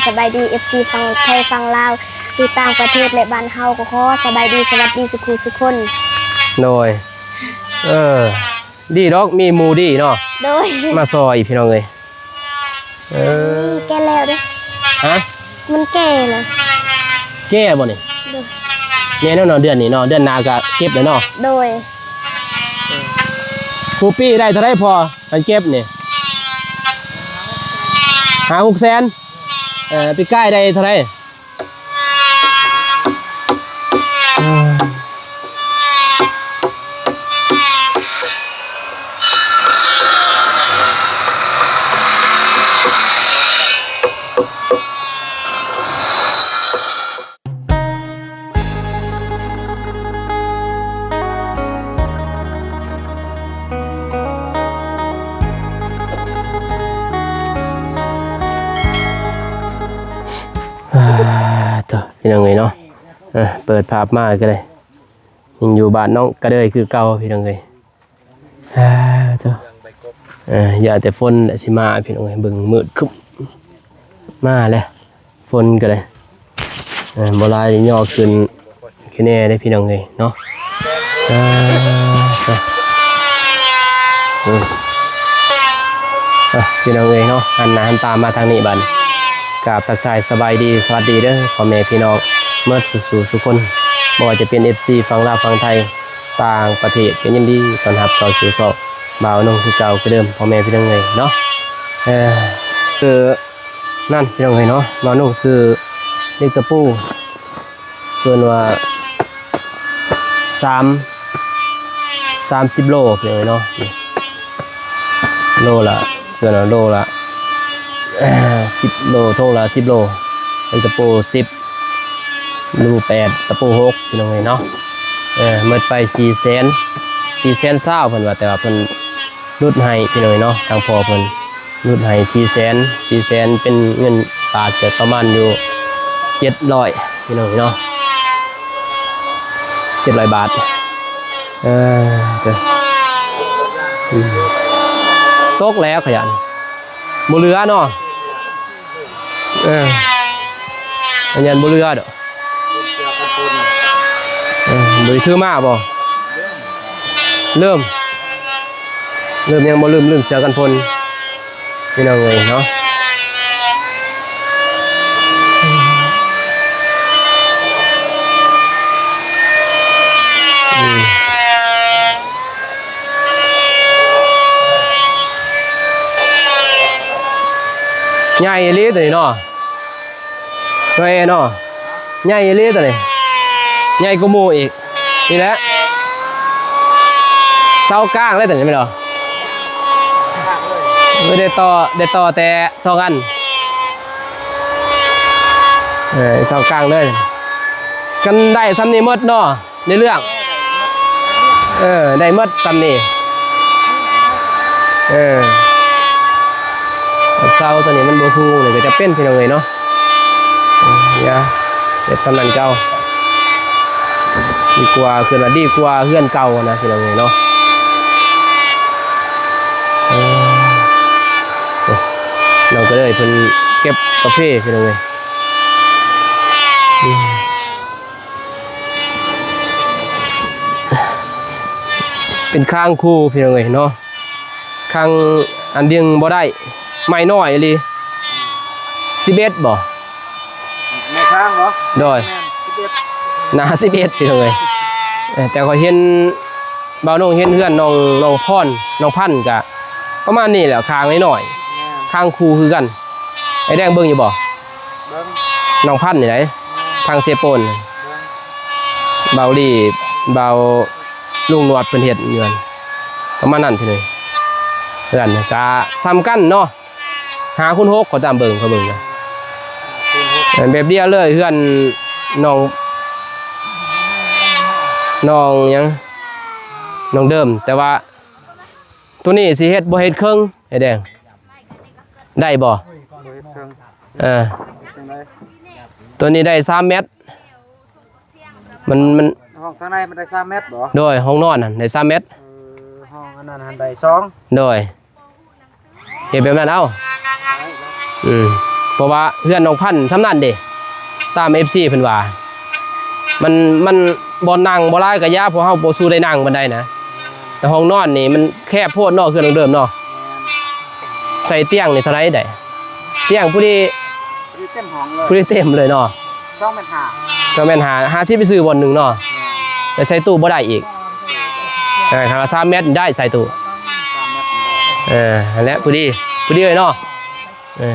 ສະບາຍດີ ເອັຟຊີ ຝັ່ງໄທຝັ່ງລາວ ຢູ່ຕ່າງປະເທດ ແລະ ບ້ານເຮົາກໍຂໍສະບາຍດີ ສະຫວັດດີສຸຂູສຸຄົນ. ໂດຍ ເອີ ດີດອກ ມີໝູ່ດີເນາະ ໂດຍ ມາຊ່ອຍພີ່ນ້ອງເອີຍ. ເອີ ແກ່ແລ້ວເດ້. ຮະ? ມັນແກ່ແລ້ວ. ແກ່ບໍ່ນີ້? ໂດຍ ແມ່ນແລ້ວເນາະ ເດືອນນີ້ເນາະ ເດືອນໜ້າກໍເກັບແລ້ວເນາະ. ໂດຍ ຄູ່ປີໄດ້ເທົ່າໃດພໍ່ ຄັນເກັບນີ້? ຫ້າຫົກແສນ. ເອີ ປີກາຍໄດ້ເທົ່າໃດ? ອ່າ ໂທ້ ພີ່ນ້ອງເອີຍເນາະ ເອີ ເປີດພາບມາກໍໄດ້ ຍັງຢູ່ບ້ານນ້ອງກະເດີຍຄືເກົ່າ ພີ່ນ້ອງເອີຍ. ສາທຸ. ເອີ ຢ່າແຕ່ຝົນແຫຼະຊິມາ ພີ່ນ້ອງເອີຍ ເບິ່ງມືດຄຶ້ມມາແລ້ວ ຝົນກໍໄດ້ ເອີ ບໍ່ຫຼາຍຍໍຂຶ້ນຄືແນ່ເດ້ພີ່ນ້ອງເອີຍເນາະ. ສາທຸ. ເອີ ອ່ະ ພີ່ນ້ອງເອີຍເນາະ ຫັນໜ້າຫັນຕາມາທາງນີ້ບັດ ກາບທັກທາຍສະບາຍດີ ສະຫວັດດີເດີພໍ່ແມ່ພີ່ນ້ອງໝົດສູ່ສູ່ຄົນ ບໍ່ວ່າຈະເປັນ ເອັຟຊີ ຝັ່ງລາວ ຝັ່ງໄທ ຕ່າງປະເທດ ກໍຍິນດີຕ້ອນຮັບເຂົ້າສູ່ຊ່ອງບ່າວນົງຄືເກົ່າຄືເດີມ ພໍ່ແມ່ພີ່ນ້ອງເອີຍເນາະ. ເອີ ຄືນັ້ນພີ່ນ້ອງເອີຍເນາະ ບ່າວນົງຊື້ເຫຼັກຕະປູ ເອີ້ນວ່າສາມ ສາມສິບໂລພີ່ນ້ອງເອີຍເນາະ ໂລລະ ເອີ້ນວ່າໂລລະ ເອີ ສິບໂລ ຖົງລະສິບໂລ ເປັນຕະປູສິບ ຮູແປດ ຕະປູຫົກ ພີ່ນ້ອງເອີຍເນາະ. ເອີ ໝົດໄປສີ່ແສນ ສີ່ແສນຊາວ ເພິ່ນວ່າ ແຕ່ວ່າເພິ່ນຫຼຸດໃຫ້ພີ່ນ້ອງເອີຍເນາະ ທາງພໍ່ເພິ່ນຫຼຸດໃຫ້ສີ່ແສນ ສີ່ແສນ ເປັນເງິນບາດກໍປະມານຢູ່ເຈັດຮ້ອຍ ພີ່ນ້ອງເອີຍເນາະ ເຈັດຮ້ອຍບາດ. ເອີ ເອີ ອືມ ຕົກແລ້ວຂະຫຍັນ ບໍ່ເຫຼືອເນາະ. ເອີ ອັນຍັນບໍ່ເຫຼືອດອກ. ເອີ ບໍ່ໄດ້ຖືມາບໍ່? ລືມ ລືມ ຍັງບໍ່ລືມ ລືມເສື້ອກັນຝົນ ພີ່ນ້ອງເອີຍເນາະ. ອືມ ໃຫຍ່ອີ່ຫຼີໂຕນີ້ເນາະ ເນາະເອເນາະ ໃຫຍ່ອີ່ຫຼີໂຕນີ້ ໃຫຍ່ກວ່າໝູ່ອີກ. ນີ້ແຫຼະ ເສົາກາງເລີຍໂຕນີ້ແມ່ນບໍ່? ບໍ່ໄດ້ຕໍ່ ໄດ້ຕໍ່ແຕ່ສອງອັນ ເອີ ເສົາກາງເລີຍ. ຄັນໄດ້ສ່ຳນີ້ໝົດເນາະ ໃນເລື່ອງ ເອີ ໄດ້ໝົດສ່ຳນີ້ ເອີ ເສົາໂຕນີ້ມັນບໍ່ສູງເລີຍ ກໍຈະເປັນ ພີ່ນ້ອງເອີຍເນາະ. ເອີ ຢ່າ ເຮັດສ່ຳນັ້ນເກົ່າ ດີກວ່າ ຄືວ່າດີກວ່າເຮືອນເກົ່ານະ ພີ່ນ້ອງເອີຍເນາະ. ເອີ ໂອ້ ນ້ອງກະເດີຍເພິ່ນເກັບກາເຟ ພີ່ນ້ອງເອີຍ ອືມ ເປັນຄາງຄູ່ ພີ່ນ້ອງເອີຍເນາະ. ຄັງອັນດຶງບໍ່ໄດ້ ໄມ້ນ້ອຍອີ່ຫຼີ ສິບເອັດບໍ່? ໄມ້ຄາງບໍ່? ໂດຍ ແມ່ນ ສິບເອັດ ໜາສິບເອັດ ພີ່ນ້ອງເອີຍ. ເອີ ແຕ່ຂ້ອຍເຫັນ ບ່າວນົງເຫັນເຮືອນນ້ອງ ນ້ອງພອນ ນ້ອງພັນກະປະມານນີ້ແຫຼະ ຄາງນ້ອຍໆ ແມ່ນ ຄາງຄູ່ຄືກັນ. ໄອ້ແດງເບິ່ງຢູ່ບໍ່? ເບິ່ງ ນ້ອງພັນນີ້ໃດ໋ ແມ່ນ ທາງເຊໂປນ ເບິ່ງ ບ່າວລີ ບ່າວລຸງໜວດເພິ່ນເຮັດຢູ່ຫັ້ນ ປະມານນັ້ນພີ່ນ້ອງ. ເຮືອນກະສ່ຳກັນເນາະ ຫ້າຄູນຫົກ ຂ້ອຍຕາມເບິ່ງ ຂ້ອຍເບິ່ງນະ ເປັນແບບດຽວເລີຍ ເຮືອນນ້ອງ ນ້ອງຫຍັງ ນ້ອງເດີມ. ແຕ່ວ່າໂຕນີ້ຊິເຮັດ ບໍ່ເຮັດເຄິ່ງ ໄອ້ແດງ ໄດ້ບໍ່? ບໍ່ເຮັດເຄິ່ງ ເອີ ຈັ່ງໃດ? ໂຕນີ້ໄດ້ສາມແມັດ ມັນ ມັນ ຫ້ອງທາງໃນມັນໄດ້ສາມແມັດບໍ່? ໂດຍ ຫ້ອງນອນຫັ້ນໄດ້ສາມແມັດ ເອີ ຫ້ອງອັນນັ້ນຫັ້ນໄດ້ສອງ ໂດຍ ເຮັດແບບນັ້ນເອົາ ໄດ້ ອືມ ເພາະວ່າເຮືອນນ້ອງພັນສ່ຳນັ້ນເດ້ ຕາມເອັຟຊີເພິ່ນວ່າ ມັນ ມັນບ່ອນນັ່ງບໍ່ຫຼາຍກະຢ່າ ພວກເຮົາບໍ່ສູ້ໄດ້ນັ່ງປານໃດນະ ແຕ່ຫ້ອງນອນນີ້ມັນແຄບໂພດເນາະ ເຮືອນນ້ອງເດີມເນາະ. ໃສ່ຕຽງນີ້ເທົ່າໃດໄດ້? ຕຽງພໍດີ ພໍດີເຕັມຫ້ອງເລີຍ ພໍດີເຕັມເລີຍເນາະ. ສອງແມັດຫ້າ ສອງແມັດຫ້າ ຫ້າສິບໄປຊື້ບ່ອນໜຶ່ງເນາະ ແຕ່ໃສ່ຕູ້ບໍ່ໄດ້ອີກ. ເອີ ຄັນວ່າສາມແມັດໄດ້ໃສ່ຕູ້ ສາມແມັດ ເອີ ຫັ້ນແຫຼະ ພໍດີ ພໍດີເລີຍເນາະ. ເອີ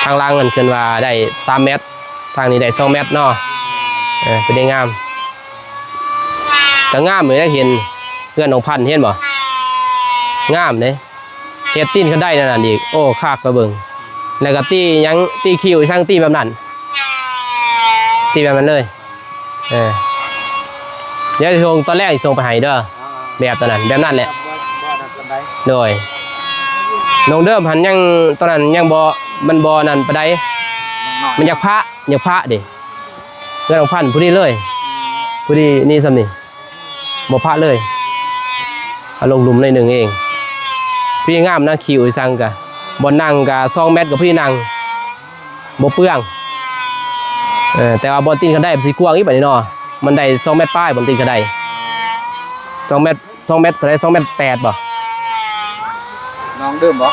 ທາງຫຼັງນັ້ນເພິ່ນວ່າໄດ້ສາມແມັດ ທາງນີ້ໄດ້ສອງແມັດເນາະ. ເອີ ເປັນໄດ້ງາມ ກະງາມຢູ່ເດ້ ເຫັນເຮືອນນ້ອງພັນ ເຫັນບໍ່ ງາມເດ້. ເຮັດຕີນຄັນໄດແນວນັ້ນອີກ ໂອ້ ຄັກ ໄປເບິ່ງ ແລ້ວກະຕີຫຍັງ ຕີຄິວອີ່ສັງ ຕີແບບນັ້ນ ຕີແບບນັ້ນເລີຍ. ເອີ ດຽວຊິສົ່ງ ຕອນແລງຊິສົ່ງໄປໃຫ້ເດີ ແບບຕອນນັ້ນ ແບບນັ້ນແຫຼະ. ໂດຍ ນ້ອງເດີມຫັ້ນຍັງ ຕອນນັ້ນຍັງບໍ່ ມັນບໍ່ນັ້ນປານໃດ ມັນຢາກພະ ຢາກພະເດ້. ເຮືອນນ້ອງພັນພໍດີເລີຍ ພໍດີນີ້ສ່ຳນີ້ ບໍ່ພະເລີຍ ອາລົງຫຼຸມໜ້ອຍໜຶ່ງເອງ. ພໍດີງາມນະ ຄິວອີ່ສັງກະ ບ່ອນນັ່ງກະສອງແມັດກະພໍດີນັ່ງ ບໍ່ເປືອງ. ເອີ ແຕ່ວ່າບ່ອນຕີນຄັນໄດມັນຊິກວ້າງອີກບາດນີ້ເນາະ ມັນໄດ້ສອງແມັດປາຍ ບ່ອນຕີນຄັນໄດ ສອງແມັດ ສອງແມັດເທົ່າໃດ ສອງແມັດແປດບໍ່ ນ້ອງເດີມບໍ່?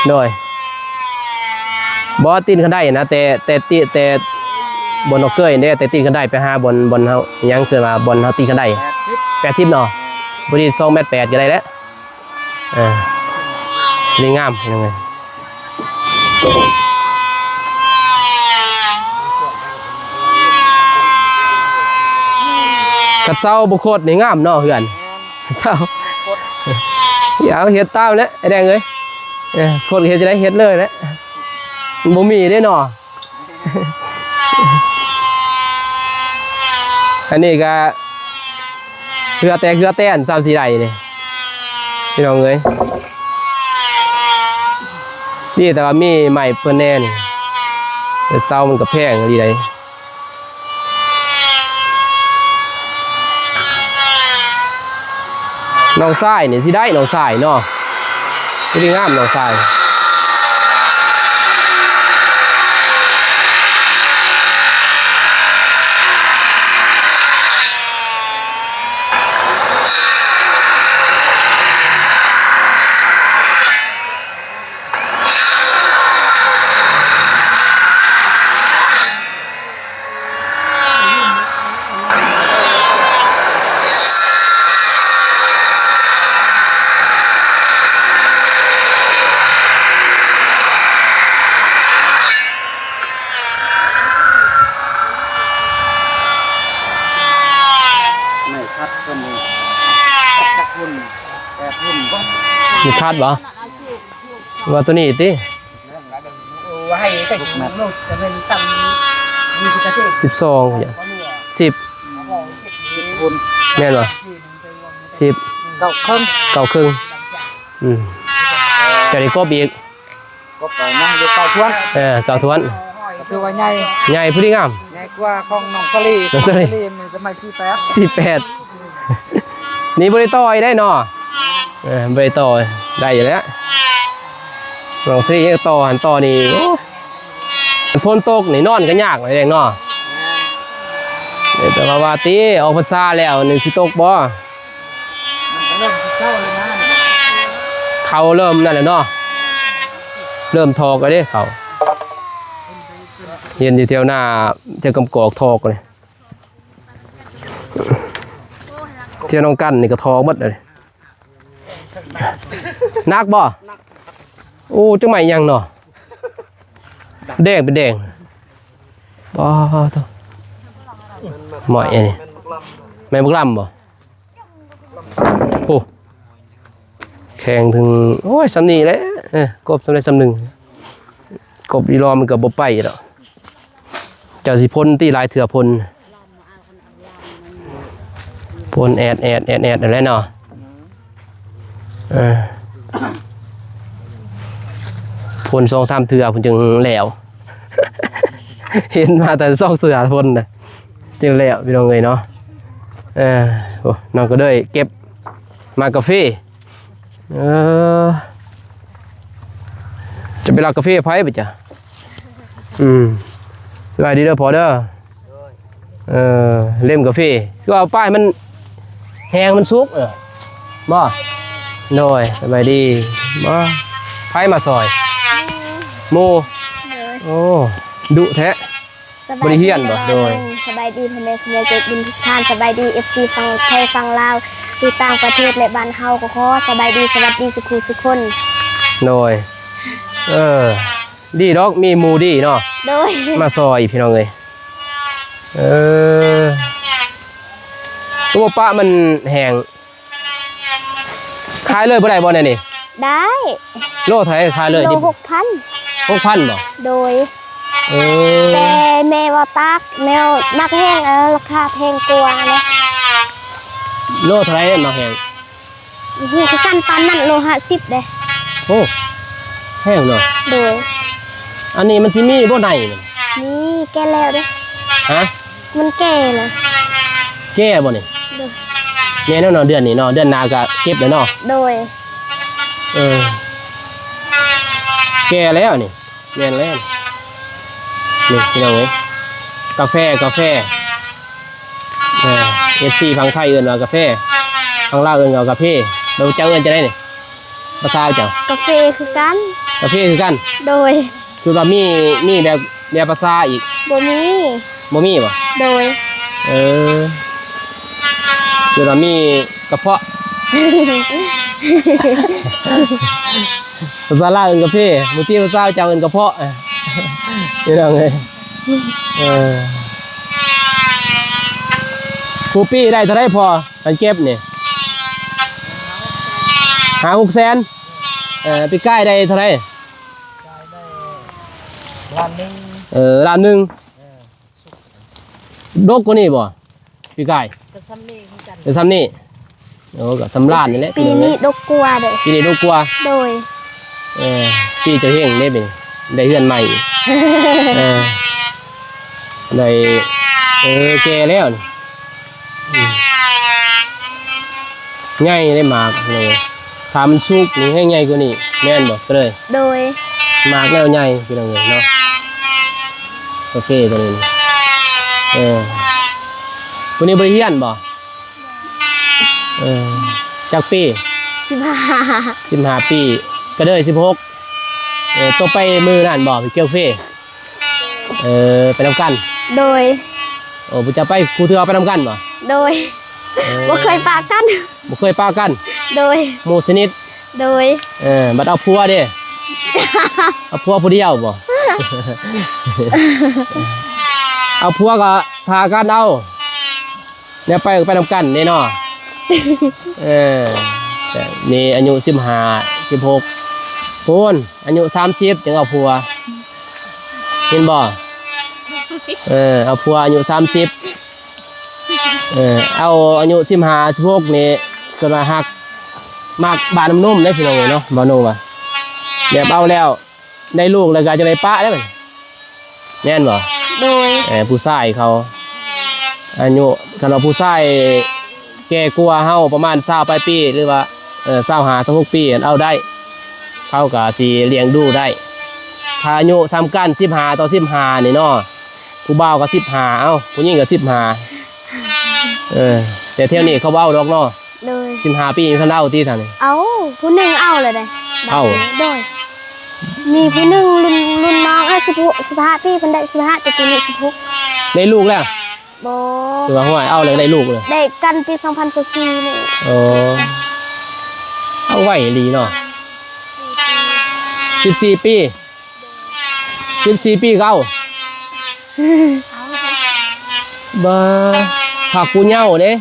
ໂດຍ ບໍ່ ຕີນຄັນໄດນະ ແຕ່ ແຕ່ຕີ ແຕ່ບ່ອນນ້ອງເກີຍເດ້ ແຕ່ຕີນຄັນໄດໄປຫາບ່ອນ ບ່ອນເຮົາຫຍັງ ເອີ້ນວ່າບ່ອນເຮົາຕີນຄັນໄດ ແປດສິບ ແປດສິບເນາະ. ພໍດີສອງແມັດແປດກະໄດ້ແຫຼະ. ເອີ ນີ້ງາມ ພີ່ນ້ອງເອີຍ. ຄັນເສົາບໍ່ຄົດນີ້ງາມເນາະເຮືອນ ເສົາ ເອົາເຮັດຕາມແຫຼະ ອ້າຍແດງເອີຍ. ເອີ ຄົດເຮັດຈັ່ງໃດເຮັດເລີຍແຫຼະ ມັນບໍ່ມີເດ້ເນາະ. ອັນນີ້ກະເຫື່ອແຕກເຫື່ອແຕນ ສ່ຳຊິໄດ້ນີ້ ພີ່ນ້ອງເອີຍ. ດີແຕ່ວ່າມີໄມ້ເພິ່ນແດ່ນີ້ ແຕ່ເສົາມັນກະແພງອີ່ຫຼີໃດ. ນ້ອງຊາຍນີ້ຊິໄດ້ ນ້ອງຊາຍເນາະ ຊິໄດ້ງາມ ນ້ອງຊາຍ. ໄມ້ຄັດເພິ່ນນີ້ ຈັກຮຸ່ນ ແປດຮຸ່ນບໍ່? ມີຄັດບໍ່? ວ່າໂຕນີ້ຕິ? ສິບສອງ ສິບ ແມ່ນບໍ່? ສິບ ເກົ້າເຄິ່ງ ເກົ້າເຄິ່ງ. ອືມ ຈະໄດ້ກົບອີກ ກົບໄປນະ ຢູ່ເກົ້າຖ້ວນ ເອີ ເກົ້າຖ້ວນ ກະຖືວ່າໃຫຍ່ ໃຫຍ່ພໍດີງາມ ໃຫຍ່ກວ່າຂອງນ້ອງສາລີ ນ້ອງສາລີ ນ້ອງສາລີມັນກະໄມ້ສີ່ແປດ ສີ່ແປດ. ນີ້ບໍ່ໄດ້ຕໍ່ອີກໄດ໋ເນາະ ເອີ ບໍ່ໄດ້ຕໍ່ ໄດ້ຢູ່ແລ້ວ ນ້ອງສາລີຍັງຕໍ່ຫັ້ນຕໍ່ນີ້ ໂອ້ ຝົນຕົກນີ້ນອນກະຍາກແດງເນາະ. ແຕ່ວ່າ ວ່າຕິ ອອກພັນສາແລ້ວນີ້ຊິຕົກບໍ່? ມັນກະເລີ່ມຊິເຊົາແລ້ວນະ ເຂົາເລີ່ມນັ້ນແຫຼະເນາະ ເລີ່ມຖອກແລ້ວເດ້ເຂົາ ເຫັນຢູ່ແຖວໜ້າ ແຖວກຳກອກຖອກເລີຍ ແຖວໜອງກັນນີ້ກະຖອກໝົດເລີຍ. ໜັກບໍ່? ໂອ້ ຈັກໄມ້ຫຍັງເນາະ ແດງເປັນແດງ ປາໂທ້ ໄມ້ອັນນີ້ ໄມ້ບັກລຳບໍ່? ໂອ້ ແຂງເຖິງ ໂອ້ຍ ສ່ຳນີ້ແຫຼະ ເອີ ກົບສ່ຳໃດສ່ຳໜຶ່ງ ກົບອີ່ຫຼໍມັນກະບໍ່ໄປດອກ. ເຈົ້າຊິພົ່ນຕິ ຫຼາຍເທື່ອພົ່ນ ພົ່ນແອດໆໆໆ ນັ້ນແຫຼະເນາະ ເອີ ພົ່ນສອງສາມເທື່ອພຸ້ນຈຶ່ງແລ້ວ ເຫັນມາແຕ່ສອງເທື່ອພົ່ນນະ ຈຶ່ງແລ້ວ ພີ່ນ້ອງເອີຍເນາະ. ເອີ ໂອ້ ນ້ອງກະເລີຍເກັບໝາກກາເຟ ເອີ ຈະໄປລັກກາເຟໃຜບາດຈະ? ອືມ ສະບາຍດີເດີພໍ່ເດີ. ໂດຍ. ເອີ ເລັມກາເຟ ຄືວ່າປ້າຍມັນແຫ້ງ ມັນສຸກ ເອີ ບໍ່? ໂດຍ. ສະບາຍດີ. ບໍ່ ໃຜມາຊ່ອຍ? ໝູ່. ໂດຍ. ໂອ້ ດຸແທ້. ສະບາຍດີ ບໍ່ໄດ້ຮຽນບໍ່? ໂດຍ. ສະບາຍດີພໍ່ແມ່ຜູ້ໃຫຍ່ໃຈບຸນທຸກທ່ານ, ສະບາຍດີ ເອັຟຊີ ຝັ່ງໄທຝັ່ງລາວ ຢູ່ຕ່າງປະເທດ ແລະ ບ້ານເຮົາກໍຂໍສະບາຍດີ ສະຫວັດດີສຸຂູສຸຄົນ. ໂດຍ. ເອີ ດີດອກ ມີໝູ່ດີເນາະ. ໂດຍ. ມາຊ່ອຍພີ່ນ້ອງເອີຍ. ເອີ ໂອ້ ປະມັນແຫ້ງ ຂາຍເລີຍບໍ່ໄດ້ບໍ່ແນວນີ້? ໄດ້. ໂລເທົ່າໃດຂາຍເລີຍ? ໂລຫົກພັນ. ຫົກພັນບໍ່? ໂດຍ. ເອີ ແຕ່ແມ່ວ່າຕາກແນວໜັກແຮງ ເອີ ລາຄາແພງກວ່ານະ. ໂລເທົ່າໃດໝາກແຫ້ງ? ບໍ່ຮູ້ຄືກັນ ຕອນນັ້ນໂລຫ້າສິບເດ້. ໂອ້ ແພງເນາະ. ໂດຍ. ອັນນີ້ມັນຊິມີບໍ່ໃນມັນ? ມີ ແກ່ແລ້ວເດ້. ຮະ? ມັນແກ່ລະ. ແກ່ບໍ່ນີ້? ໂດຍ. ແມ່ນແລ້ວເນາະ ເດືອນນີ້ເນາະ ເດືອນໜ້າກໍເກັບແລ້ວເນາະ. ໂດຍ. ເອີ ແກ່ແລ້ວນີ້. ແມ່ນແລ້ວ ນີ້ພີ່ນ້ອງເອີຍ ກາແຟ ກາແຟ. ເອີ ເອັຟຊີຝັ່ງໄທເອີ້ນວ່າກາແຟ ຝັ່ງລາວເອີ້ນວ່າກາເຟ. ແລ້ວເຈົ້າເອີ້ນຈັ່ງໃດນີ້ ພາສາເຈົ້າ? ກາເຟຄືກັນ. ກາເຟຄືກັນ. ໂດຍ. ຄືວ່າມີ ມີແບບ ແນວພາສາອີກ? ບໍ່ມີ. ບໍ່ມີບໍ່? ໂດຍ. ເອີ ຄືວ່າມີກະເພາະ ພາສາລາວເອີ້ນກາເຟ ບາງທີພາສາເຈົ້າເອີ້ນກະເພາະ ພີ່ນ້ອງເອີຍ. ເອີ ຄູ່ປີໄດ້ເທົ່າໃດພໍ່ ຄັນເກັບນີ້? ຫ້າຫົກແສນ. ເອີ ປີກາຍໄດ້ເທົ່າໃດ? ກາຍໄດ້ລ້ານໜຶ່ງ. ເອີ ລ້ານໜຶ່ງ. ເອີ ດົກກວ່ານີ້ບໍ່? ປີກາຍ ກໍສ່ຳນີ້ຄືກັນ. ກໍສ່ຳນີ້. ໂອ້ ກໍສ່ຳລ້ານນີ້ແຫຼະ. ປີນີ້ດົກກວ່າເດ້. ປີນີ້ດົກກວ່າ. ໂດຍ. ເອີ ປີເຈົ້າເຮັງເດ້ປີນີ້ ໄດ້ເຮືອນໃໝ່. ເອີ ໄດ້ ເອີ ແກ່ແລ້ວນີ້. ອືມ ໃຫຍ່ໄດ້ໝາກນີ້ ຖ້າມັນສຸກນີ້ແຮ່ງໃຫຍ່ກວ່ານີ້ ແມ່ນບໍ່? ກໍເລີຍ ໂດຍ ໝາກແນວໃຫຍ່ ພີ່ນ້ອງເອີຍເນາະ ກາເຟຕົວນີ້. ເອີ ຜູ້ນີ້ບໍ່ໄດ້ຮຽນບໍ່? ເອີ ຈັກປີ? ສິບຫ້າ ສິບຫ້າປີ ກໍເລີຍສິບຫົກ. ເອີ ໂຕໄປມື້ນັ້ນບໍ່ ໄປກ່ຽວເຟ? ເອີ ໄປນຳກັນ. ໂດຍ. ໂອ້ ຜູ້ເຈົ້າໄປຄູ່ເທື່ອໄປນຳກັນບໍ່? ໂດຍ. ເອີ ບໍ່ເຄີຍປະກັນ. ບໍ່ເຄີຍປະກັນ. ໂດຍ. ໝູ່ສະໜິດ. ໂດຍ. ເອີ ບັດເອົາຜົວເດ້? ເອົາຜົວຜູ້ດຽວບໍ່? ເອົາຜົວກໍພາກັນເອົາ. ແນວໄປກໍໄປນຳກັນເດ້ເນາະ. ເອີ ນີ້ອາຍຸສິບຫ້າ ສິບຫົກ ພຸ້ນ ອາຍຸສາມສິບຈຶ່ງເອົາຜົວ ເຫັນບໍ່? ເອີ ເອົາຜົວອາຍຸສາມສິບ. ເອີ ເອົາອາຍຸສິບຫ້າ ສິບຫົກນີ້ ສ່ວນວ່າຮັກມັກບ້ານໜຸ່ມໆເດ້ ພີ່ນ້ອງເອີຍເນາະ. ບ່າວໂນວ່າ ແບບເອົາແລ້ວ ໄດ້ລູກແລ້ວກໍຈະໄດ້ປະໄດ້ບັດນີ້ ແມ່ນບໍ່? ໂດຍ. ເອີ ຜູ້ຊາຍເຂົາອາຍຸ ຄັນວ່າຜູ້ຊາຍແກ່ກວ່າເຮົາປະມານຊາວປາຍປີ ຫຼືວ່າ ເອີ ຊາວຫ້າ ຊາວຫົກປີ ເອົາໄດ້ ເຂົາກໍຊິລ້ຽງດູໄດ້. ຖ້າອາຍຸສ່ຳກັນ ສິບຫ້າຕໍ່ສິບຫ້ານີ້ເນາະ ຜູ້ບ່າວກໍສິບຫ້າ ເອົ້າ ຜູ້ຍິງກໍສິບຫ້າ. ເອີ ແຕ່ແຖວນີ້ເຂົາບໍ່ເອົາດອກເນາະ. ໂດຍ. ສິບຫ້າປີຍັງທັນເອົາຕິທ່ານນີ້? ເອົາ ຜູ້ໜຶ່ງເອົາແລ້ວເດ້. ເອົາ. ໂດຍ. ມີຜູ້ໜຶ່ງລຸ້ນ ລຸ້ນນ້ອງ ເອີ ສິບຫົກ ສິບຫ້າປີ ເພິ່ນໄດ້ສິບຫ້າ ແຕ່ປີນີ້ສິບຫົກ. ໄດ້ລູກແລ້ວ? ບໍ່. ຄືວ່າ ຫ້ວຍ ເອົາແລ້ວໄດ້ລູກເລີຍ? ໄດ້ກັນປີສອງພັນຊາວສີ່ນີ້. ໂອ້ ເອົາໄວອີ່ຫລີເນາະ. ສິບສີ່ປີ. ສິບສີ່ປີກໍເອົາ. ເອົາ. ບໍ່ ພາກຜູ້ເຍົາເດ້.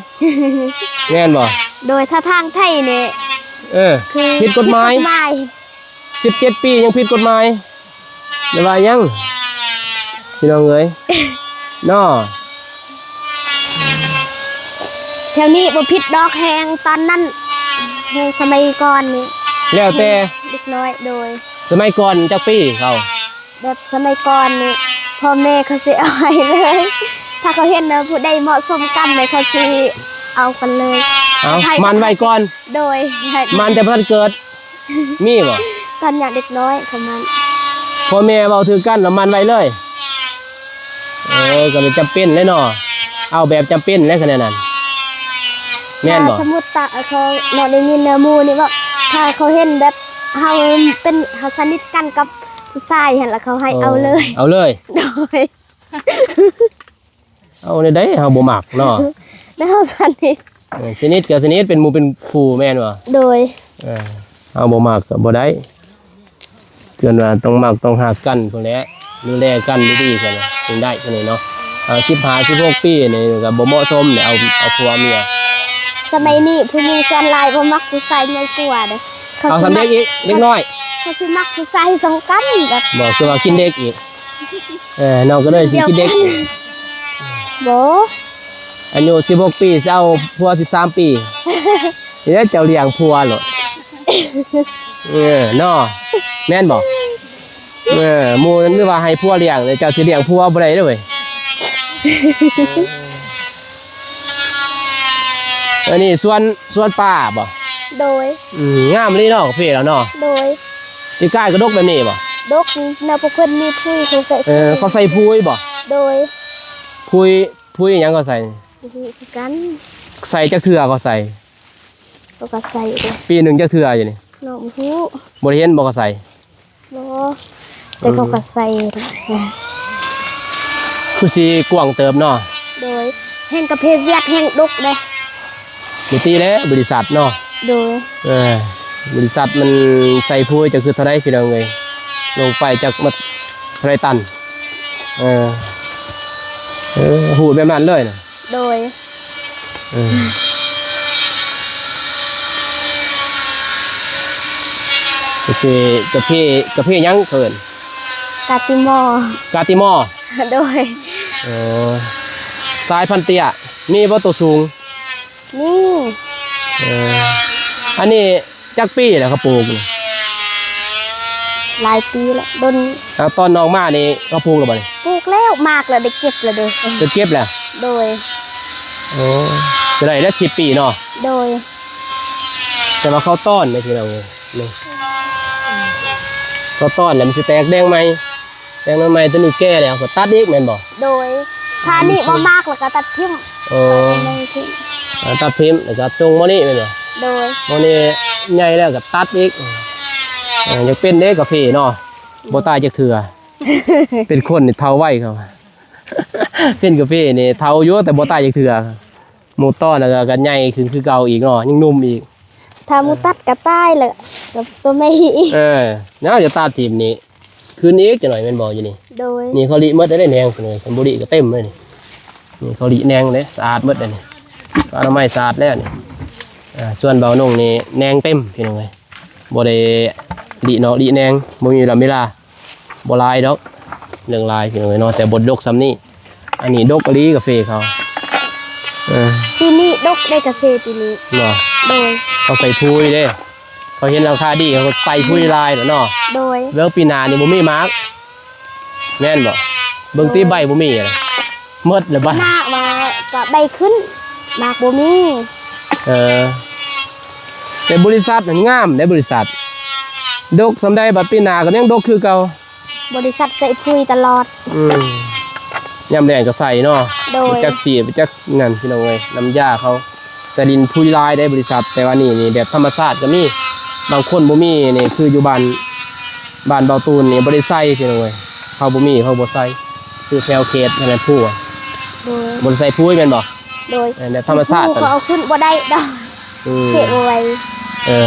ແມ່ນບໍ່? ໂດຍ. ຖ້າທາງໄທນີ້ ເອີ ຄືຜິດກົດໝາຍ ຜິດກົດໝາຍ. ສິບເຈັດປີຍັງຜິດກົດໝາຍ ແລ້ວວ່າຫຍັງ ພີ່ນ້ອງເອີຍ ເນາະ. ແຖວນີ້ບໍ່ຜິດດອກ ແຮງຕອນນັ້ນ ແຮງສະໄໝກ່ອນນີ້ ແລ້ວແຕ່ເດັກນ້ອຍ. ໂດຍ. ສະໄໝກ່ອນຈັກປີເຂົາ? ແບບສະໄໝກ່ອນນີ້ ພໍ່ແມ່ເຂົາຊິເອົາໃຫ້ເລີຍ ຖ້າເຂົາເຫັນວ່າຜູ້ໃດເໝາະສົມກັນແລ້ວ ເຂົາຊິເອົາກັນເລີຍ. ເອົາ ໝັ້ນໄວ້ກ່ອນ. ໂດຍ. ໝັ້ນແຕ່ບໍ່ທັນເກີດ. ມີບໍ່? ຕອນຍັງເດັກນ້ອຍປະມານ ພໍ່ແມ່ເວົ້າຖືກກັນລະໝັ່ນໄວ້ເລີຍ. ເອີ ກໍເລີຍຈຳເປັນແຫຼະເນາະ ເອົາແບບຈຳເປັນແຫຼະ ຄັນແນວນັ້ນ ແມ່ນບໍ່? ຖ້າສົມມຸດຕາ ເຂົາເນາະ ໄດ້ຍິນແນວໝູ່ນີ້ເວົ້າ ຖ້າເຂົາເຫັນແບບເຮົາເປັນ ເຮົາສະໜິດກັນກັບຜູ້ຊາຍຫັ້ນລະ ເຂົາໃຫ້ເອົາເລີຍ. ເອົາເລີຍ? ໂດຍ. ເອົາແນວໃດ ເຮົາບໍ່ມັກເນາະ ແລ້ວເຮົາສະໜິດ. ເອີ ສະໜິດກໍສະໜິດ ເປັນໝູ່ເປັນຄູ່ແມ່ນບໍ່? ໂດຍ. ເອີ ເຮົາບໍ່ມັກກໍບໍ່ໄດ້ ເອີ້ນວ່າຕ້ອງມັກຕ້ອງຮັກກັນພຸ້ນແຫຼະ ດູແລກັນດີໆ ຊັ້ນນະ ຈຶ່ງໄດ້ ຈັ່ງນີ້ເນາະ. ເອົາ ສິບຫ້າ ສິບຫົກປີນີ້ກໍບໍ່ເໝາະສົມແຫຼະ ເອົາ ເອົາຜົວເມຍ. ສະໄໝນີ້ຜູ້ຍິງສ່ວນຫຼາຍບໍ່ມັກຜູ້ຊາຍໃຫຍ່ກວ່າເດ້. ເຂົາ ເອົາສ່ຳເດັກອີກ ເດັກນ້ອຍ ເຂົາຊິມັກຜູ້ຊາຍສ່ຳກັນແບບ ບໍ່ ຄືວ່າກິນເດັກອີກ. ເອີ ນ້ອງກໍເລີຍຊິກິນເດັກ. ບໍ່ ອາຍຸສິບຫົກປີ ຊິເອົາຜົວສິບສາມປີ. ນີ້ແຫຼະເຈົ້າລ້ຽງຜົວໂລດ. ເອີ ເນາະ ແມ່ນບໍ່? ເອີ ໝູ່ນຶກວ່າໃຫ້ຜົວລ້ຽງ ແຕ່ເຈົ້າຊິລ້ຽງຜົວບໍ່ໄດ້ເດ້ເວີຍ. ອັນນີ້ສວນ ສວນປາບໍ່? ໂດຍ. ອືມ ງາມອີ່ຫຼີເນາະ ກາເຟລາວເນາະ. ໂດຍ. ປີກາຍກໍດົກແບບນີ້ບໍ່? ດົກ ແນວພວກເພິ່ນມີຜຸຍ ເຂົາໃສ່ ເອີ ຜຸຍ ເຂົາໃສ່ຜຸຍບໍ່? ໂດຍ. ຜຸຍ ຜຸຍຫຍັງເຂົາໃສ່? ບໍ່ຮູ້ຄືກັນ. ໃສ່ຈັກເທື່ອເຂົາໃສ່? ເຂົາກໍໃສ່ເດ້. ປີໜຶ່ງຈັກເທື່ອຢູ່ນີ້? ນ້ອງບໍ່ຮູ້. ບໍ່ໄດ້ເຫັນບໍ່ເຂົາໃສ່? ບໍ່ ແຕ່ເຂົາກໍໃສ່. ອືມ ຄືຊິກວ້າງເຕີບເນາະ. ໂດຍ. ແຮ່ງກາເຟຫວຽດແຮ່ງດົກເດ້. ບໍ່ຕິແຫຼະ ບໍລິສັດເນາະ. ໂດຍ. ເອີ ບໍລິສັດມັນໃສ່ຜຸຍ ຈັກຄືເທົ່າໃດພີ່ນ້ອງເອີຍ ລົງໄປຈັກໝົດເທົ່າໃດຕັນ. ເອີ ເອີ ຫູດແບບນັ້ນເລີຍນະ. ໂດຍ. ເອີ ໂອເຄ ກາເຟ ກາເຟຫຍັງເອີ້ນ? ກາຕິມໍ. ກາຕິມໍ. ໂດຍ. ເອີ ສາຍພັນເຕ້ຍ ມີບໍ່ໂຕສູງ? ມີ. ເອີ ອັນນີ້ ຈັກປີແລ້ວເຂົາປູກນີ້? ຫຼາຍປີແລ້ວ ດົນ. ເອົາ ຕອນນ້ອງມານີ້ເຂົາປູກແລ້ວບໍ່ນີ້? ປູກແລ້ວ ໝາກແລ້ວ ໄດ້ເກັບແລ້ວເດ້. ໄດ້ເກັບແລ້ວ? ໂດຍ. ໂອ້ ກໍໄດ້ແລ້ວສິບປີເນາະ. ໂດຍ. ແຕ່ວ່າເຂົາຕອນເດ້ພີ່ນ້ອງເອີຍ ນີ້ ເຂົາຕອນແລ້ວມັນຊິແຕກແດງໃໝ່. ແຕ່ງໜໍ່ໄມ້ຕົວນີ້ແກ່ແລ້ວກໍຕັດອີກແມ່ນບໍ່? ໂດຍ. ຖ້ານີ້ບໍ່ມັກແລ້ວກໍຕັດຖິ້ມ. ໂອ້ ຕັດຖິ້ມ ແລ້ວກໍຈົ່ງໝໍ້ນີ້ແມ່ນບໍ່? ໂດຍ. ໝໍ້ນີ້ໃຫຍ່ແລ້ວກໍຕັດອີກ. ເອີ ຢາກເປັນເດ້ກາເຟເນາະ ບໍ່ຕາຍຈັກເທື່ອ. ເປັນຄົນນີ້ເຖົ້າໄວເຂົາ ເປັນກາເຟນີ້ເຖົ້າຢູ່ ແຕ່ບໍ່ຕາຍຈັກເທື່ອ. ໝູ່ຕໍ່ແລ້ວກໍ ກໍໃຫຍ່ຂຶ້ນຄືເກົ່າອີກເນາະ ຍັງໜຸ່ມອີກ. ຖ້າໝູ່ຕັດກໍຕາຍແລ້ວ ກໍຕົວໃໝ່ອີກ. ເອີ ເນາະ ຢ່າຕັດຖິ້ມນີ້ ຂຶ້ນອີກຈັກໜ້ອຍແມ່ນບໍ່ຢູ່ນີ້? ໂດຍ. ນີ້ເຂົາລິໝົດເດ້ແນງນີ້ ຄັນບໍ່ລິກໍເຕັມເລີຍນີ້. ນີ້ເຂົາລິແນງເດ້ ສະອາດໝົດເດ້ນີ້ ອະນາໄມສະອາດແລ້ວນີ້. ອ່າ ສ່ວນເບົານົງນີ້ແນງເຕັມພີ່ນ້ອງເອີຍ ບໍ່ໄດ້ລິນອກລິແນງ ບໍ່ມີເວລາ ບໍ່ຫຼາຍດອກ ເລື່ອງຫຼາຍພີ່ນ້ອງເອີຍເນາະ ແຕ່ບໍ່ດົກສ່ຳນີ້. ອັນນີ້ດົກອີ່ຫຼີກາເຟເຂົາ. ເອີ ປີນີ້ດົກໄດ້ກາເຟປີນີ້. ບໍ່? ໂດຍ. ເຂົາໃສ່ຜຸຍເດ້ ເຂົາເຫັນລາຄາດີ ເຂົາກໍໃສ່ຜຸຍຫຼາຍແລ້ວເນາະ. ໂດຍ. ເບິ່ງປີໜ້ານີ້ບໍ່ມີໝາກ ແມ່ນບໍ່? ເບິ່ງຕິ ໂດຍ ໃບບໍ່ມີ ໝົດແລ້ວໃບ. ໜ້າວ່າກໍໃບຂຶ້ນ ໝາກບໍ່ມີ. ເອີ ແຕ່ບໍລິສັດນັ້ນງາມເດ້ ບໍລິສັດ ດົກສ່ຳໃດ ບັດປີໜ້າກໍຍັງດົກຄືເກົ່າ. ບໍລິສັດໃສ່ຝຸ່ນຕະຫຼອດ. ອືມ ຍາມແລ້ງກໍໃສ່ເນາະ. ໂດຍ. ຈັກສີ ຈັກນັ້ນ ພີ່ນ້ອງເອີຍ ນ້ຳຢາເຂົາ ແຕ່ດິນຝຸ່ນຫຼາຍເດ້ບໍລິສັດ. ແຕ່ວ່ານີ້ນີ້ແບບທຳມະຊາດກໍມີ ບາງຄົນບໍ່ມີນີ້ ຄືຢູ່ບ້ານ ບ້ານເບົາຕູນນີ້ບໍ່ໄດ້ໃສ່ ພີ່ນ້ອງເອີຍ ເຂົາບໍ່ມີ ເຂົາບໍ່ໃສ່ ຄືແຖວເຂດນັ້ນແຫຼະ ພູ. ໂດຍ. ບໍ່ໄດ້ໃສ່ຝຸ່ນແມ່ນບໍ່? ໂດຍ. ເອີ ແບບທຳມະຊາດ ປູກກໍເອົາຂຶ້ນບໍ່ໄດ້ດອກ. ອືມ ເຂດບໍ່ໄຫວ. ເອີ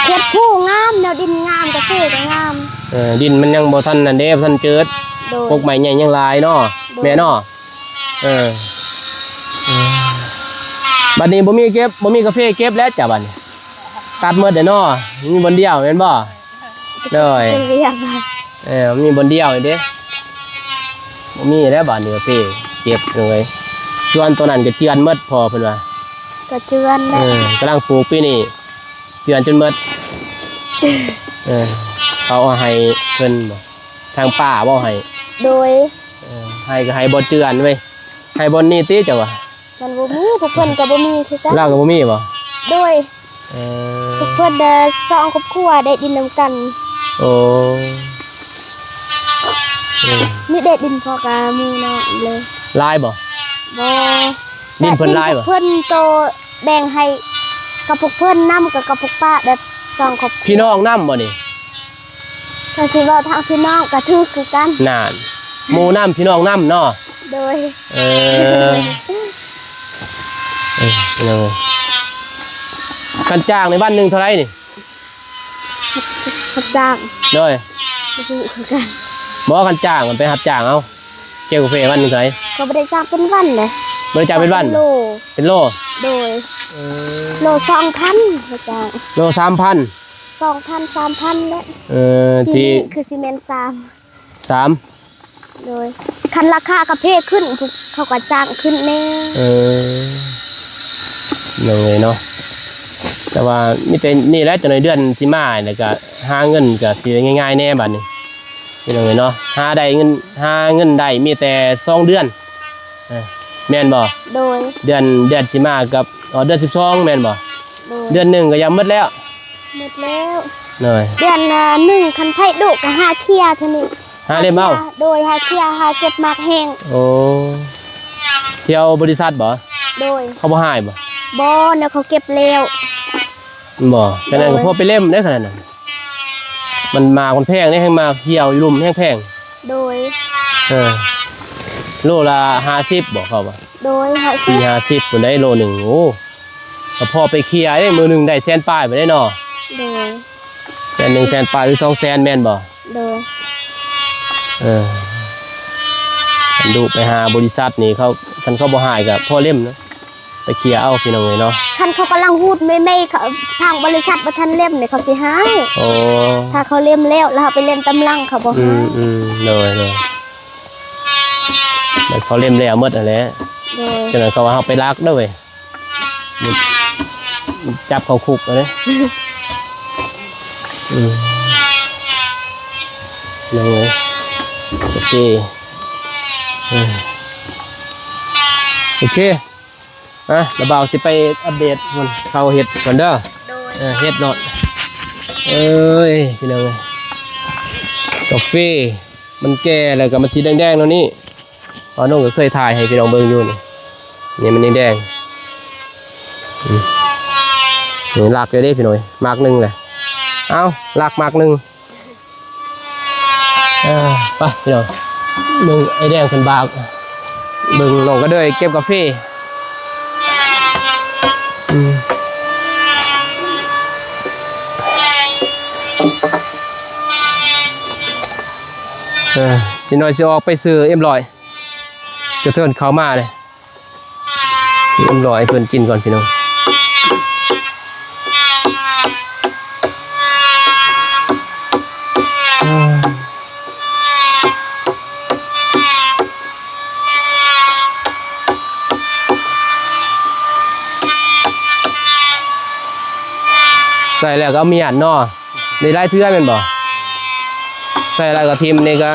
ເຂດພູງາມ ແນວດິນງາມ ກາເຟກໍງາມ. ເອີ ດິນມັນຍັງບໍ່ທັນນັ້ນເດ້ ບໍ່ທັນເຈີດ. ໂດຍ. ກົກໄມ້ໃຫຍ່ຍັງຫຼາຍເນາະ. ໂດຍ. ແມ່ນເນາະ. ເອີ ເອີ ບັດນີ້ບໍ່ມີເກັບ ບໍ່ມີກາເຟເກັບແລ້ວຈ້ະ ບັດນີ້ຕັດໝົດແລ້ວເນາະ ມີບ່ອນດຽວແມ່ນບໍ່? ໂດຍ. ເປັນວຽກ ເອີ ມີບ່ອນດຽວນີ້ເດ້ ບໍ່ມີແລ້ວບາດນີ້ກາເຟເກັບເລີຍ. ສ່ວນຕົວນັ້ນກໍເຈື່ອນໝົດ ພໍ່ເພິ່ນວ່າ ກໍເຈື່ອນແຫຼະ. ເອີ ກຳລັງປູກປີນີ້ ເຈື່ອນຈົນໝົດ. ເອີ ເຂົາເອົາໃຫ້ເພິ່ນບໍ່? ທາງປ້າເວົ້າໃຫ້. ໂດຍ. ເອີ ໃຫ້ກໍໃຫ້ບໍ່ເຈື່ອນເວີຍ ໃຫ້ບ່ອນນີ້ຕິເຈົ້າວ່າ. ມັນບໍ່ມີ ພວກເພິ່ນກໍບໍ່ມີຄືກັນ. ລາວກໍບໍ່ມີບໍ່? ໂດຍ. ເອີ ພວກເພິ່ນເດີ ສອງຄອບຄົວໄດ້ດິນນຳກັນ. ໂອ້ ເອີ ນີ້ເດ ດິນພໍ່ກັບໝູ່ນ້ອງເລີຍ. ຫຼາຍບໍ່? ບໍ່ ດິນເພິ່ນຫຼາຍບໍ່? ເພິ່ນໂຕແບ່ງໃຫ້ກັບພວກເພິ່ນນຳ ກັບ ກັບພວກປ້າ ແບບສອງຄອບຄົວ. ພີ່ນ້ອງນຳບໍ່ນີ້? ກໍຊິເວົ້າທາງພີ່ນ້ອງກໍຖືກຄືກັນ. ນັ້ນ ໝູ່ນຳ ພີ່ນ້ອງນຳເນາະ. ໂດຍ ເອີ ເອີ ເອີ ຄັນຈ້າງໃນວັນໜຶ່ງເທົ່າໃດນີ້? ຮັບຈ້າງ. ໂດຍ ບໍ່ຮູ້ຄືກັນ. ບໍ່ ຄັນຈ້າງມັນໄປຮັບຈ້າງເອົາ ກ່ຽວກາເຟວັນໜຶ່ງເທົ່າໃດ? ກໍບໍ່ໄດ້ຈ້າງເປັນວັນເດ້. ບໍ່ໄດ້ຈ້າງເປັນວັນ? ເປັນໂລ. ເປັນໂລ? ໂດຍ ເອີ ໂລສອງພັນ ຮັບຈ້າງ. ໂລສາມພັນ? ສອງພັນ ສາມພັນແຫຼະ. ເອີ ທີ່ນີ້ຄືຊິແມ່ນສາມ ສາມ. ໂດຍ ຄັນລາຄາກາເຟຂຶ້ນ ພວກເຂົາກໍຈ້າງຂຶ້ນແດ່. ເອີ ໂດຍເນາະ ແຕ່ວ່າມີແຕ່ນີ້ແຫຼະ ຈັກໜ້ອຍເດືອນຊິມາ ແລ້ວກໍຫາເງິນກໍຊິໄດ້ງ່າຍໆແດ່ບາດນີ້ ພີ່ນ້ອງເອີຍເນາະ. ຫາໄດ້ເງິນ ຫາເງິນໄດ້ມີແຕ່ສອງເດືອນ ເອີ ແມ່ນບໍ່? ໂດຍ ເດືອນ ເດືອນຊິມາກັບ ເອີ ເດືອນສິບສອງແມ່ນບໍ່? ໂດຍ ເດືອນໜຶ່ງກໍຢ່າໝົດແລ້ວ. ໝົດແລ້ວ. ໂດຍ ເດືອນໜຶ່ງຄັນໃຜດຸກໍຫາເຄຍເທົ່ານີ້. ຫາເຫຼັ້ມເອົາ? ໂດຍ ຫາເຄຍ ຫາເກັບໝາກແຫ້ງ. ໂອ້ ທ່ຽວບໍລິສັດບໍ່? ໂດຍ ເຂົາບໍ່ໃຫ້ບໍ່? ບໍ່ ແນວເຂົາເກັບແລ້ວ. ບໍ່ ຂະໜາດນັ້ນກໍພໍໄປເຫຼັ້ມໄດ້ຂະໜາດນັ້ນ. ມັນໝາກມັນແພງເດ້ ແຮ່ງໝາກຫ່ຽວຢູ່ລຸ່ມແຮ່ງແພງ. ໂດຍ ເອີ ໂລລະຫ້າສິບບໍ່ເຂົາວ່າ? ໂດຍ ຫ້າສິບ ສີ່ຫ້າສິບພຸ້ນໄດ໋ໂລໜຶ່ງ. ໂອ້ ກໍພໍໄປເຄຍເດ້ ມື້ໜຶ່ງໄດ້ແສນປາຍພຸ້ນໄດ໋ເນາະ. ໂດຍ ແສນໜຶ່ງ ແສນປາຍ ຫຼື ສອງແສນແມ່ນບໍ່? ໂດຍ ເອີ ຄັນດຸໄປຫາບໍລິສັດນີ້ ເຂົາ ຄັນເຂົາບໍ່ໃຫ້ກໍພໍເຫຼັ້ມເນາະ. ໄປເຄຍເອົາ ພີ່ນ້ອງເອີຍເນາະ. ຄັນເຂົາກຳລັງຮູດໃໝ່ໆ ເຂົາ ທາງບໍລິສັດບໍ່ທັນເຫຼັ້ມນີ້ ເຂົາຊິໃຫ້. ໂອ້ ຖ້າເຂົາເຫຼັ້ມແລ້ວ ແລ້ວເຮົາໄປເຫຼັ້ມຕາມຫຼັງ ເຂົາບໍ່ໃຫ້. ອືມ ອືມ ໂດຍ ໂດຍ ແລ້ວເຂົາເຫຼັ້ມແລ້ວໝົດຫັ້ນແຫຼະ. ໂດຍ ຈັ່ງນັ້ນເຂົາວ່າເຮົາໄປລັກເດີເວີຍ ຈັບເຂົ້າຄຸກເອົາເດ້. ອືມ ນ້ອງເອີຍ ໂອເຄ ເອີ ໂອເຄ. ອ່ະ ລະບ່າວຊິໄປອັບເດດພຸ້ນ ເຂົາເຮັດກ່ອນເດີ. ໂດຍ ເອີ ເຮັດໂລດ. ເອີຍ ພີ່ນ້ອງເອີຍ ກາເຟມັນແກ່ແລ້ວກໍມັນສີແດງໆແນວນີ້. ບ່າວນົງກໍເຄີຍຖ່າຍໃຫ້ພີ່ນ້ອງເບິ່ງຢູ່ນີ້ ນີ້ມັນແດງໆ. ອືມ ນີ້ລັກຢູ່ເດ້ພີ່ນ້ອງເອີຍ ໝາກໜຶ່ງແຫຼະ. ເອົ້າ ລັກໝາກໜຶ່ງ. ເອີ ໄປພີ່ນ້ອງ ເບິ່ງໄອ້ແດງເພິ່ນບາກ ເບິ່ງນ້ອງກະເດີຍເກັບກາເຟ. ອືມ ເອີ ອີກໜ້ອຍຊິອອກໄປຊື້ເອັມຮ້ອຍ ຈະເຊີນເຂົ້າມາເດ້. ເອັມຮ້ອຍໃຫ້ເພິ່ນກິນກ່ອນພີ່ນ້ອງ. ໃສ່ແລ້ວກໍເອົາມຽນເນາະ. ໄດ້ຫຼາຍເທື່ອແມ່ນບໍ່? ໃສ່ແລ້ວກໍຖິ້ມ ນີ້ກໍ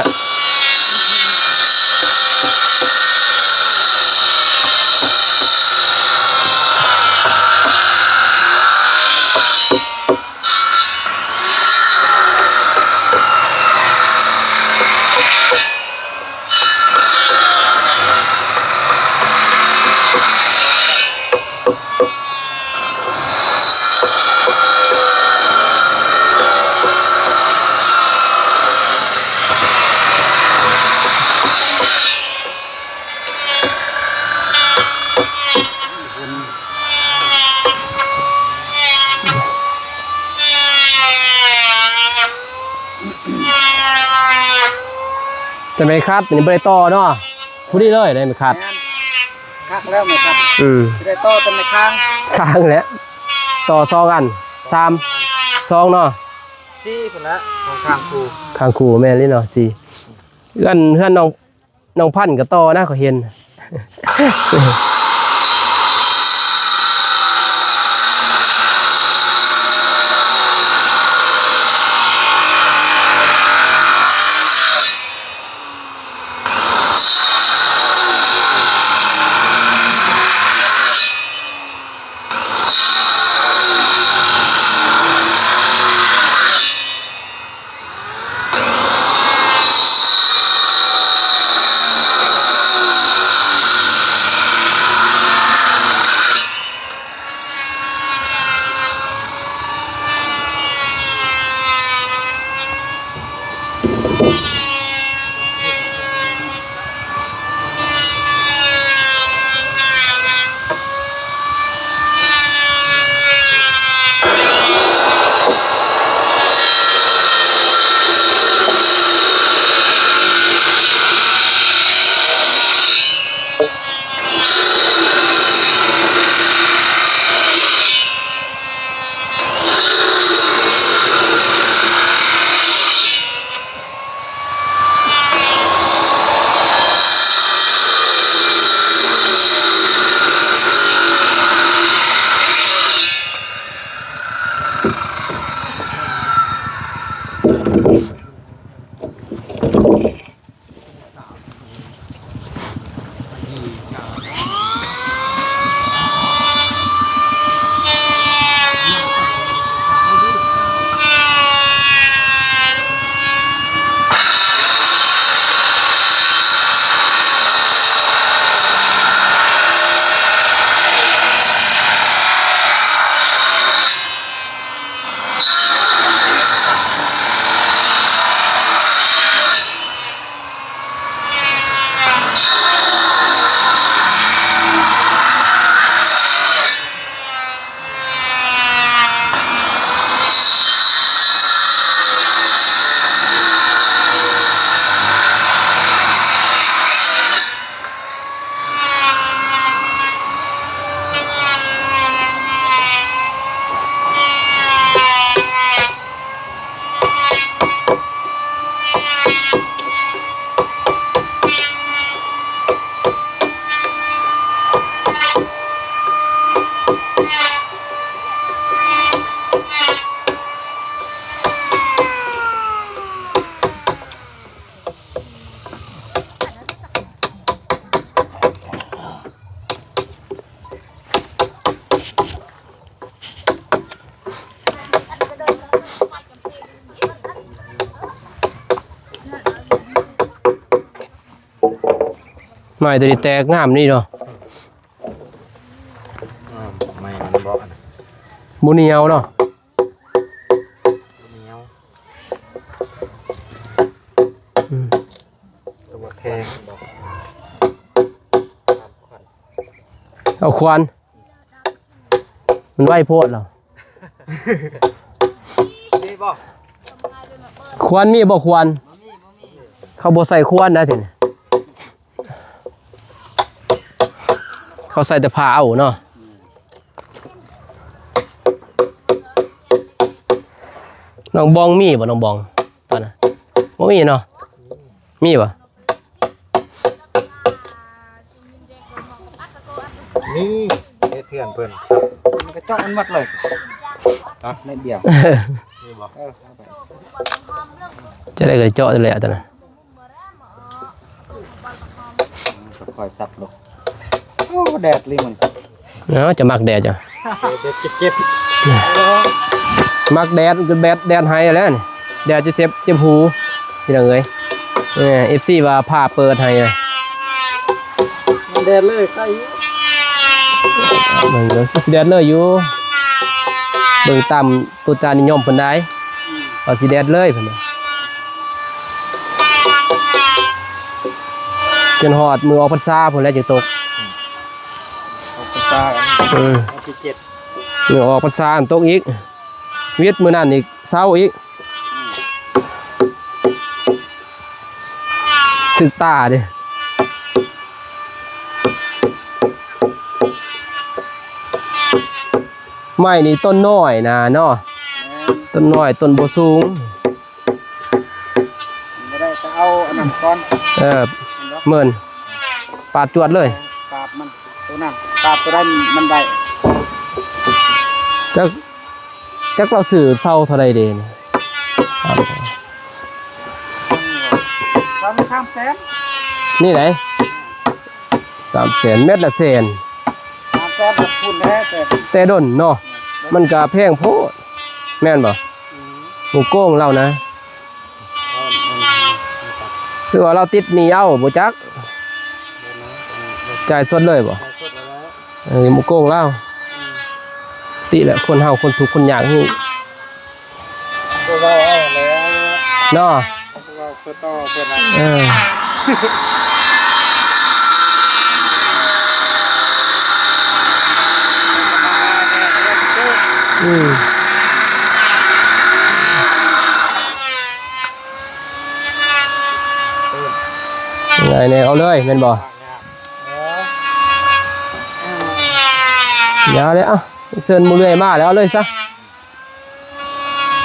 ແຕ່ໄມ້ຂັດນີ້ບໍ່ໄດ້ຕໍ່ເນາະ ພໍດີເລີຍໄດ້ໄມ້ຂັດ. ແມ່ນ ຄັກແລ້ວໄມ້ຂັດ. ອືມ ຊິໄດ້ຕໍ່ແຕ່ໄມ້ຄ້າງ ຄ້າງແຫຼະ ຕໍ່ສອງອັນ ສາມ ສອງເນາະ ສີ່ພຸ້ນແຫຼະ ຂອງຄ້າງຄູ່ ຄ້າງຄູ່ແມ່ນເລີຍເນາະ ສີ່. ເຮືອນ ເຮືອນນ້ອງ ນ້ອງພັນກໍຕໍ່ນະ ຂ້ອຍເຫັນ. ເ ໄມ້ຕົວນີ້ແຕກງາມນີ້ເນາະ. ອືມ ໄມ້ມັນບໍ່ ບໍ່ໜຽວເນາະ ບໍ່ໜຽວ. ອືມ ຕົວແຂງ ເອົາຂວານ ມັນໄວໂພດແລ້ວ. ມີບໍ່? ຄວນມີບໍ່ຄວນ? ບໍ່ມີ ບໍ່ມີ. ເຂົາບໍ່ໃສ່ຄວນນະ ທີນີ້ ເຂົາໃສ່ແຕ່ຜ້າເອົາເນາະ. ນ້ອງບອງມີບໍ່ ນ້ອງບອງ? ຕອນນັ້ນບໍ່ມີເນາະ. ມີບໍ່? ມີ ເຮັດເຮືອນເພິ່ນ ມັນກະເຈາະມັນໝົດເລີຍ ຮະ? ໜ້ອຍດຽວ ມີບໍ່? ເອີ ເອົາໄປ ຈະໄດ້ກະເຈາະແລ້ວຕອນນັ້ນ ຄ່ອຍສັບລົງ. ໂອ້ ແດດລີມັນ ເອົາ ຈະມັກແດດ ເຈົ້າ ເຈັບໆ ມັກແດດ ແດດ ແດດໄຫ້ແລ້ວນີ້ ແດດຈະເຈັບ ເຈັບຫູ ພີ່ນ້ອງເອີຍ. ເອີ ເອັຟຊີວ່າຟ້າເປີດໃຫ້ ມັນແດດເລີຍ ໄຄຢູ່ ເບິ່ງເດີ ຄືຊິແດດເລີຍຢູ່ ເບິ່ງຕາມຕຸດຕານິຍົມເພິ່ນໄດ໋ ອືມ ວ່າຊິແດດເລີຍເພິ່ນວ່າ ຈົນຮອດມື້ອອກພັນສາພຸ້ນແຫຼະຈຶ່ງຕົກ ອອກພັນສາ ເອີ ວັນທີເຈັດ ມື້ອອກພັນສາຕົກອີກ ວິດມື້ນັ້ນອີກ ເຊົາອີກ ຖືກຕາເດ້. ໄມ້ນີ້ຕົ້ນນ້ອຍນະເນາະ ແມ່ນ ຕົ້ນນ້ອຍ ຕົ້ນບໍ່ສູງ ບໍ່ໄດ້ ກະເອົາອັນນັ້ນກ່ອນ ເອີ ເໝິ້ນ ປາດຈວດເລີຍ ປາດມັນ ໂຕນັ້ນ ປາດໂຕໃດມັນໄດ້ ຈັກ ຈັກລາວຊື້ເຊົາເທົ່າໃດເດນີ້? ສາມ ສາມແສນ ນີ້ໃດ໋ ສາມແສນ ແມັດລະແສນ ສາມແສນ ແຕ່ພຸ້ນແທ້ ແຕ່ ແຕ່ດົນເນາະ ມັນກະແພງໂພດ ແມ່ນບໍ່? ອືມ ໝູ່ໂກງລາວນະ ຄືວ່າລາວຕິດໜີ້ເອົາບໍ່ຈັກ ຈ່າຍສົດເລີຍບໍ່? ເອີ ບໍ່ໂກງລາວ ຕິແຫຼະ ຄົນເຮົາຄົນທຸກຄົນຍາກນີ້ ບໍ່ເວົ້າເອົາແລ້ວ ເນາະ ບໍ່ເວົ້າຄືຕໍ່ເພິ່ນນະ ເອີ ອືມ ງ່າຍແນ່ ເອົາເລີຍແມ່ນບໍ່? ຢ່າເລີຍ ເອົາ ເຊີນໝູ່ເລື່ອຍມາແລ້ວ ເອົາເລີຍຊະ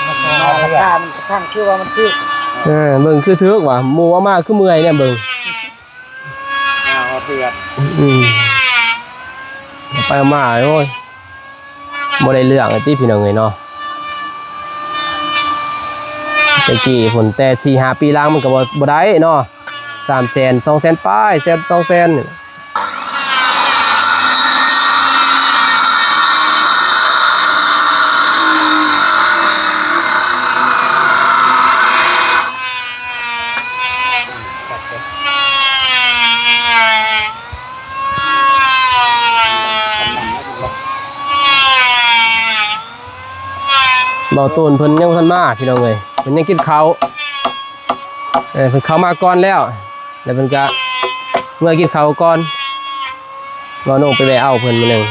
ມັນກະຊ່າງ ຄືວ່າມັນຖືກ ເອີ ເບິ່ງຄືຖືກວ່າ ໝູ່ເອົາມາຄືເມື່ອຍແນມເບິ່ງ ເອົາເຖືອນ ອືມ ໄປມາ ໂອ້ຍ ບໍ່ໄດ້ເລື່ອງຕິພີ່ນ້ອງເອີຍເນາະ ແຕ່ກີ້ພຸ້ນ ແຕ່ສີ່ຫ້າປີຫຼັງມັນກະບໍ່ ບໍ່ໄດ້ເນາະ ສາມແສນ ສອງແສນປາຍ ແສນ ສອງແສນ ເບົາຕູນເພິ່ນຍັງບໍ່ທັນມາພີ່ນ້ອງເອີຍ ເພິ່ນຍັງກິນເຂົ້າ ເອີ ເພິ່ນເຂົ້າມາກ່ອນແລ້ວ ແລ້ວເພິ່ນກະເມືອກິນເຂົ້າກ່ອນ ເບົາໂໜ່ງໄປແວ່ເອົາເພິ່ນມື້ໜຶ່ງ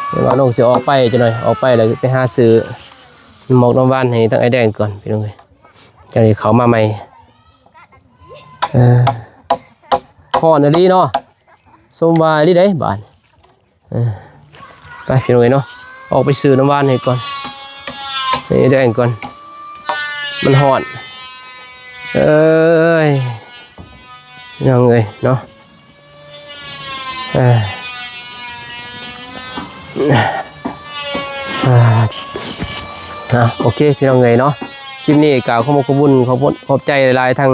ເອີ ເບົາໂໜ່ງຊິອອກໄປຈັກໜ່ອຍ ອອກໄປແລ້ວໄປຫາຊື້ນ້ຳໝອກນ້ຳຫວານໃຫ້ທາງອ້າຍແດງກ່ອນພີ່ນ້ອງເອີຍ ຈັ່ງຊິເຂົ້າມາໃໝ່ ເອີ ຮ້ອນອີ່ຫຼີເນາະ ຊົມວ່າອີ່ຫຼີເດ້ບາດ ເອີ ໄປພີ່ນ້ອງເອີຍເນາະ ອອກໄປຊື້ນ້ຳຫວານໃຫ້ກ່ອນ ໃຫ້ອ້າຍແດງກ່ອນ ມັນຮ້ອນ ເອີຍ ພີ່ນ້ອງເອີຍເນາະ ເອີ ອ່າ ໂອເຄ ພີ່ນ້ອງເອີຍເນາະ ຄລິບນີ້ກະຂໍຂອບຄຸນ ຂອບ ຂອບໃຈຫຼາຍໆ ທັງ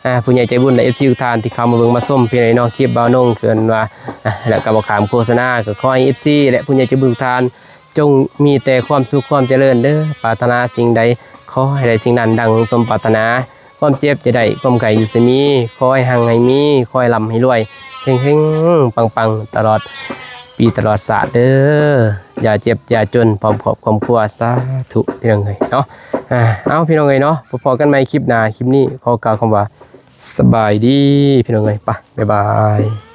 ອ່າ ຜູ້ໃຫຍ່ໃຈບຸນ ແລະ ເອັຟຊີ ທຸກທ່ານທີ່ເຂົ້າມາເບິ່ງມາຊົມ ພີ່ນ້ອງເນາະ ຄລິບບ່າວນົງ ຄືວ່າ ອ່າ ແລ້ວກະບໍ່ຂາມໂຄສະນາ ກະຂໍໃຫ້ ເອັຟຊີ ແລະ ຜູ້ໃຫຍ່ໃຈບຸນທຸກທ່ານ ຈົ່ງມີແຕ່ຄວາມສຸກຄວາມຈະເລີນເດີ ປາດຖະໜາສິ່ງໃດ ຂໍໃຫ້ໄດ້ສິ່ງນັ້ນດັ່ງສົມປາດຖະໜາ ຄວາມເຈັບຢ່າໄດ້ ຄວາມໄຂ້ຢ່າຊິມີ ຂໍໃຫ້ຮັ່ງໃຫ້ມີ ຂໍໃຫ້ລ່ຳໃຫ້ລວຍ ເຮັງໆ ປັງໆ ຕະຫຼອດປີຕະຫຼອດຊາດເດີ້ ຢ່າເຈັບຢ່າຈົນ ພ້ອມຄອບຄອບຄົວ ສາທຸ ພີ່ນ້ອງເອີຍເນາະ. ອາ ເອົາ ພີ່ນ້ອງເອີຍເນາະ ພໍ້ກັນໃໝ່ຄລິບໜ້າ ຄລິບນີ້ຂໍກ່າວຄຳວ່າ ສະບາຍດີ ພີ່ນ້ອງເອີຍ ປະ ບາຍບາຍ.